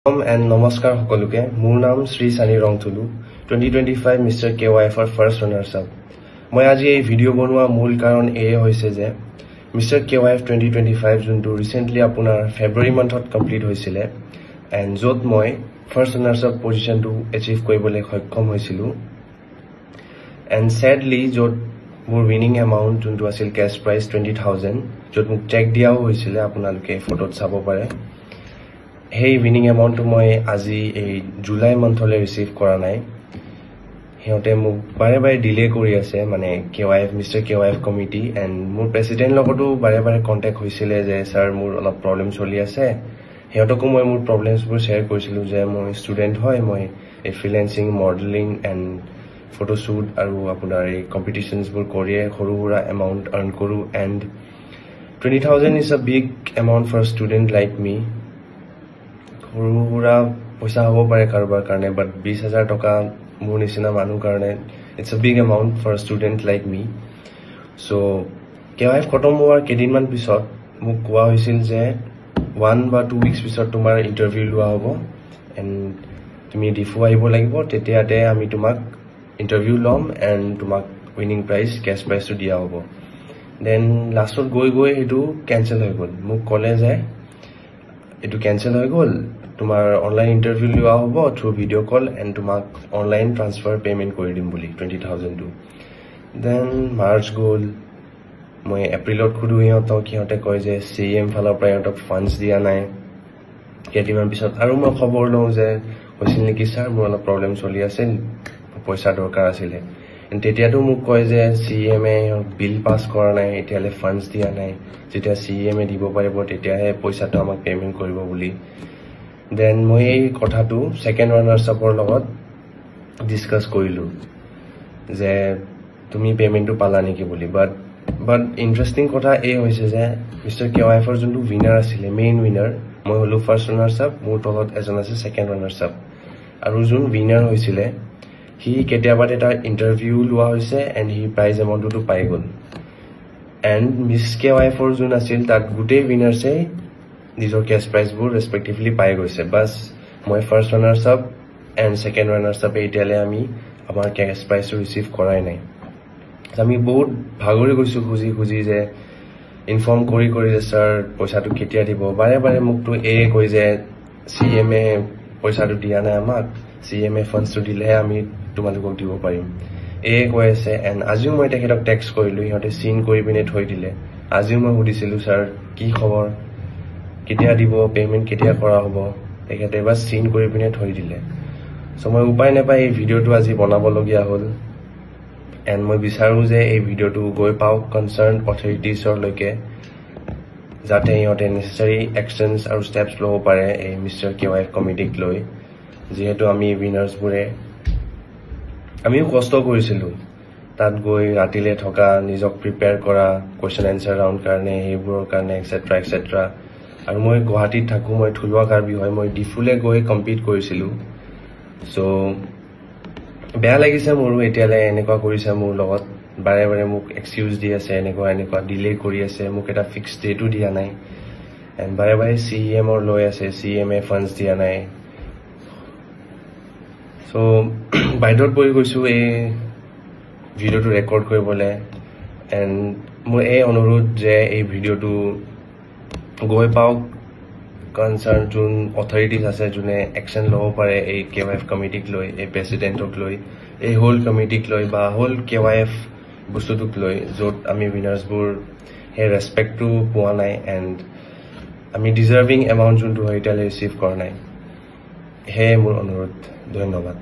And নমস্কাৰ সকলোকে। মোৰ নাম শ্ৰী চানী ৰংথুলু, 2025 মিষ্টাৰ কেৱাইএফৰ ফাৰ্ষ্ট ৰানাৰ্ছ আপ। মই আজি এই ভিডিঅ' বনোৱা মূল কাৰণ এয়ে হৈছে যে মিষ্টাৰ কেৱাইএফ 2025 যোনটো ৰিচেণ্টলি আপোনাৰ ফেব্ৰুৱাৰী মান্থত কমপ্লিট হৈছিলে এণ্ড য'ত মই ফাৰ্ষ্ট ৰানাৰ্ছ আপ পজিশ্যনটো এচিভ কৰিবলৈ সক্ষম হৈছিলোঁ, এণ্ড ছেডলি য'ত মোৰ উইনিং এমাউণ্ট যোনটো আছিল কেছ প্ৰাইজ 20,000, য'ত মোক চেক দিয়াও হৈছিলে, আপোনালোকে ফটোত চাব পাৰে, সেই উইনিং এমাউণ্টটো মই আজি এই জুলাই মান্থলৈ ৰিচিভ কৰা নাই। সিহঁতে মোক বাৰে বাৰে ডিলে কৰি আছে, মানে কেৱাইএফ, মিষ্টাৰ কেৱাইএফ কমিটি। এণ্ড মোৰ প্ৰেচিডেণ্ট লগতো বাৰে বাৰে কণ্টেক্ট হৈছিলে যে ছাৰ, মোৰ অলপ প্ৰব্লেম চলি আছে। সিহঁতকো মই মোৰ প্ৰব্লেমছবোৰ শ্বেয়াৰ কৰিছিলোঁ যে মই ষ্টুডেণ্ট হয়, মই এই ফ্ৰিলেন্সিং, মডেলিং এণ্ড ফটোশ্বুট আৰু আপোনাৰ এই কম্পিটিশ্যনছবোৰ কৰিয়ে সৰু সুৰা এমাউণ্ট আৰ্ণ কৰোঁ, and 20,000 is a big amount for student like me. সৰু সুৰা পইচা হ'ব পাৰে কাৰোবাৰ কাৰণে, বাট 20,000 টকা মোৰ নিচিনা মানুহ কাৰণে it's a big amount for student like me. So KYF খতম হোৱাৰ কেইদিনমান পিছত মোক কোৱা হৈছিল যে 1 বা 2 উইকছ পিছত তোমাৰ ইণ্টাৰভিউ লোৱা হ'ব এণ্ড তুমি ডিফু আহিব লাগিব, তেতিয়াতে আমি তোমাক ইণ্টাৰভিউ ল'ম এণ্ড তোমাক উইনিং প্ৰাইজ, কেছ প্ৰাইজটো দিয়া হ'ব। Then লাষ্টত গৈ গৈ সেইটো কেঞ্চেল হৈ গ'ল। মোক ক'লে যে এইটো কেঞ্চেল হৈ গ'ল, তোমাৰ অনলাইন ইণ্টাৰভিউ লোৱা হ'ব থ্ৰু ভিডিঅ' কল এণ্ড তোমাক অনলাইন ট্ৰান্সফাৰ পে'মেণ্ট কৰি দিম বুলি 20,000টো। Then March গ'ল, মই এপ্ৰিলত সোধোঁ সিহঁতক, সিহঁতে কয় যে চিইএম ফালৰ পৰা সিহঁতক ফাণ্ডছ দিয়া নাই। কেইদিনমান পিছত আৰু মই খবৰ লওঁ যে হৈছিল নেকি ছাৰ, মোৰ অলপ প্ৰব্লেম চলি আছিল, পইচা দৰকাৰ আছিলে। তেতিয়াতো মোক কয় যে চিইএমে বিল পাছ কৰা নাই, এতিয়ালৈ ফাণ্ডছ দিয়া নাই, যেতিয়া চিইএমে দিব পাৰিব তেতিয়াহে পইচাটো আমাক পে'মেণ্ট কৰিব বুলি। Then মই এই কথাটো ছেকেণ্ড ৰানাৰ্ছ আপৰ লগত ডিছকাছ কৰিলোঁ যে তুমি পে'মেণ্টটো পালা নেকি বুলি। বাট ইণ্টাৰেষ্টিং কথা এই হৈছে যে মিষ্টাৰ কেৱাইএফৰ যোনটো উইনাৰ আছিলে, মেইন উইনাৰ, মই হ'লো ফাৰ্ষ্ট ৰানাৰ্ছ আপ, মোৰ তলত এজন আছে ছেকেণ্ড ৰানাৰ্ছ আপ, আৰু যোন উইনাৰ হৈছিলে সি কেতিয়াবাতে তাৰ ইণ্টাৰভিউ লোৱা হৈছে এণ্ড সি প্ৰাইজ এমাউণ্টটোতো পাই গ'ল। এণ্ড মিছ কেৱাইএফৰ যোন আছিল, তাত গোটেই উইনাৰ্ছে নিজৰ কেছ প্ৰাইজবোৰ ৰেচপেক্টিভলি পাই গৈছে। বাছ, মই first runners up and second runners আপে এতিয়ালৈ আমি আমাৰ কেছ প্ৰাইজটো ৰিচিভ কৰাই নাই। আমি বহুত ভাগৰি গৈছোঁ খুজি খুজি, যে ইনফৰ্ম কৰি কৰি যে ছাৰ, পইচাটো কেতিয়া দিব? বাৰে বাৰে মোকতো এয়ে কয় যে চিইএমে পইচাটো দিয়া নাই আমাক, চিইএমে ফাণ্ডছটো দিলেহে আমি তোমালোকক দিব পাৰিম, এয়ে কৈ আছে। এণ্ড আজিও মই তেখেতক টেক্সট কৰিলোঁ, সিহঁতে চিন কৰি পিনে থৈ দিলে। আজিও মই সুধিছিলোঁ, ছাৰ, কি খবৰ, কেতিয়া দিব, পে'মেণ্ট কেতিয়া কৰা হ'ব? তেখেতে বাছ চিন কৰি পিনে থৈ দিলে। চ' মই উপায় নাপাই এই ভিডিঅ'টো আজি বনাবলগীয়া হ'ল। এণ্ড মই বিচাৰোঁ যে এই ভিডিঅ'টো গৈ পাওক কনচাৰ্ণ অথৰিটিছৰলৈকে, যাতে সিহঁতে নেচেচাৰী একশ্যনছ আৰু ষ্টেপছ ল'ব পাৰে এই মিষ্টাৰ কেৱাইএফ কমিটিক লৈ। যিহেতু আমি উইনাৰ্ছবোৰে আমিও কষ্ট কৰিছিলোঁ, তাত গৈ ৰাতিলৈ থকা, নিজক প্ৰিপেয়াৰ কৰা কুৱেশ্যন এনচাৰ ৰাউণ্ড কাৰণে, সেইবোৰৰ কাৰণে, এক্সেট্ৰা এক্সেট্ৰা। আৰু মই গুৱাহাটীত থাকোঁ, মই থলুৱা কাৰ্বি হয়, মই ডিফুলে গৈ কম্পিট কৰিছিলোঁ। চ' বেয়া লাগিছে মোৰো, এতিয়ালৈ এনেকুৱা কৰিছে মোৰ লগত। বাৰে বাৰে মোক এক্সকিউজ দি আছে, এনেকুৱা এনেকুৱা ডিলে কৰি আছে, মোক এটা ফিক্স ডেটো দিয়া নাই এণ্ড বাৰে বাৰে চিইএমৰ লৈ আছে, চিইএমে ফাণ্ডছ দিয়া নাই। চ' বাধ্যত পৰি গৈছোঁ এই ভিডিঅ'টো ৰেকৰ্ড কৰিবলৈ। এণ্ড মোৰ এই অনুৰোধ যে এই ভিডিঅ'টো গৈ পাওক কনচাৰ্ণ যোন অথৰিটিজ আছে, যোনে একশ্যন ল'ব পাৰে এই কেৱাইএফ কমিটিক লৈ, এই প্ৰেচিডেণ্টক লৈ, এই হোল কমিটিক লৈ বা হোল কেৱাইএফ বস্তুটোক লৈ, য'ত আমি উইনাৰ্ছবোৰ সেই ৰেচপেক্টটো পোৱা নাই এণ্ড আমি ডিজাৰ্ভিং এমাউণ্ট যোনটো হয় এতিয়ালৈ ৰিচিভ কৰা নাই। সেয়ে মোৰ অনুৰোধ। ধন্যবাদ।